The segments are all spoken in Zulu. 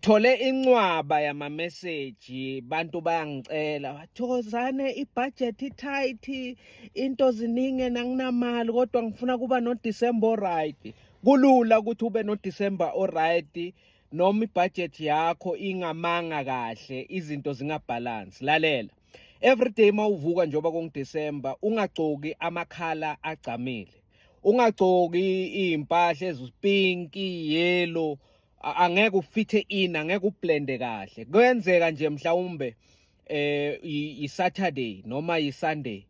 Ngithole incwaba yamameseji, bantu bayangicela, Thokozane, ibudget i-tight, into ziningi nanginamali, kodwa ngifuna kuba no-December right. Kulula ukuthi ube no-December oright noma ibudget yakho ingamanga kahle, izinto zingabalance. Lalela, every day mawuvuka njengoba kungu-December, ungagcoki amakhala agcamile, ungagcoki iy'mpahla ezipink, yellow, angeke ufithe in, angeke ublende kahle. Kuyenzeka nje mhlawumbe i-Saturday noma i-Sunday,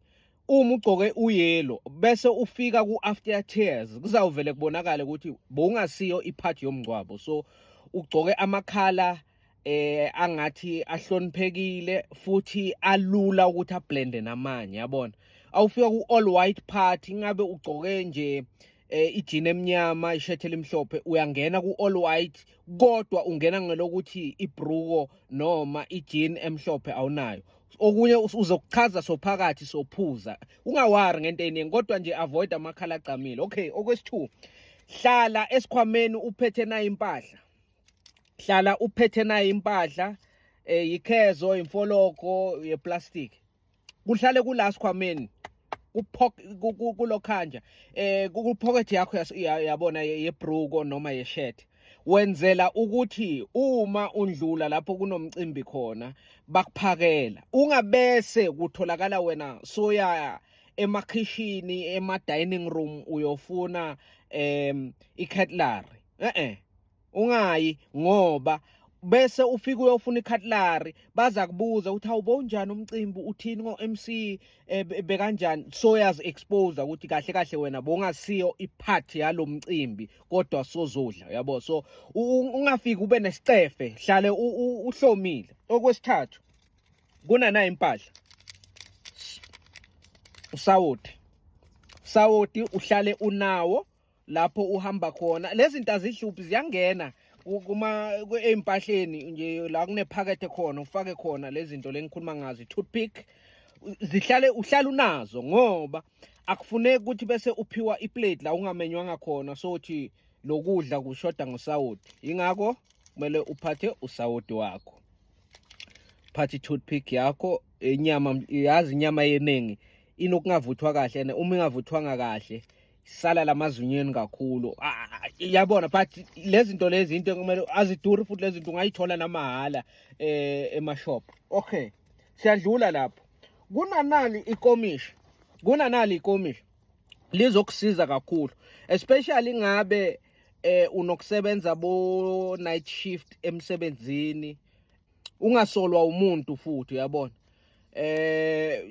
uma ugcoke uyellow bese ufika ku-after tears, kuzawuvele kubonakale ukuthi bowungasiyo ipart yomngcwabo. So ugcoke amakhala angathi ahloniphekile futhi alula ukuthi ablende namanye, yabona. Awufika ku all white party, ngabe ugcoke nje ijini emnyama, ishethi elimhlophe, uyangena ku all white, kodwa ungena ngelokuthi ibruko noma ijean emhlophe awunayo. Okunye uzokuchaza sophakathi sophuza, ungawari ngento eningi, kodwa nje avoid amakhala agcamile. Okay, okwesi-2, hlala esikhwameni uphethe nayo impahla, hlala uphethe nayo impahla, ikhezo, imfoloko yeplastic, kuhlale kula sikhwameni, kulokhanja ku pocket yakho, yabona, yebruko noma yeshirt, wenzela ukuthi uma undlula lapho kunomcimbi khona bakuphakela, ungabese kutholakala wena soya emakhishini, ema dining room, uyofuna i-cutlery. Ungayi, ngoba bese ufika uyofuna i-cutlery, baza kubuza ukuthi, "Awubo, unjani umcimbi? Uthini ngo-MC? Bekanjani?" So yazi expose ukuthi kahle kahle wena bongasiyo ipart yalomcimbi, kodwa sozodla, yabo. So ungafiki ube nesicefe, hlale uhlomile. Okwesithathu, kunana impahla, usawoti, sawoti uhlale unawo lapho uhamba khona. Lezi zinto azihluphi, ziyangena kuma ey'mpahleni nje la kunephakethe khona, ufake khona lezi zinto lengikhuluma ngazo, i-toothpick, zihlale, uhlale unazo, ngoba akufuneki ukuthi bese uphiwa iplate la ungamenywanga khona, sothi lokudla kushoda ngosawoti. Ingakho kumele uphathe usawoti wakho, phathe i-toothpick yakho. Inyama, yazi, inyama yeningi inokungavuthwa kahle, and uma ingavuthwanga kahle sala lamazinyweni kakhulu. Yabona, but lezi zinto lezi, into ekumele, aziduri futhi lezi zinto, ungayithola namahhala emashop. Okay, siyadlula lapho. Kunanali ikomishi, kunanali ikomishi, lizokusiza kakhulu, especially ngabe unokusebenza bo night shift emsebenzini, ungasolwa umuntu futhi, uyabona.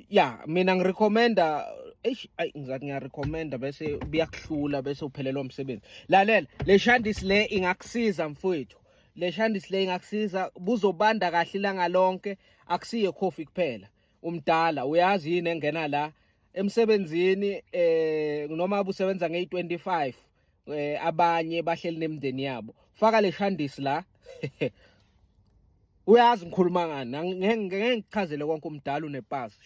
Ya, mina ngirecommenda, eish, ayi, ngizathi ngiyarecommenda bese buyakuhlula, bese uphelelwa umsebenzi. Lalela, le shandisi le ingakusiza, mfowethu, le shandisi le ingakusiza, buzobanda kahle ilanga lonke. Akusiye coffee kuphela, umdala uyazi yini engena la emsebenzini, noma ubusebenza ngeyi-25, abanye bahleli nemindeni yabo. Faka le shandisi la, uyazi ngikhuluma ngani, ngeke ngichazele konke, umdala unepasi.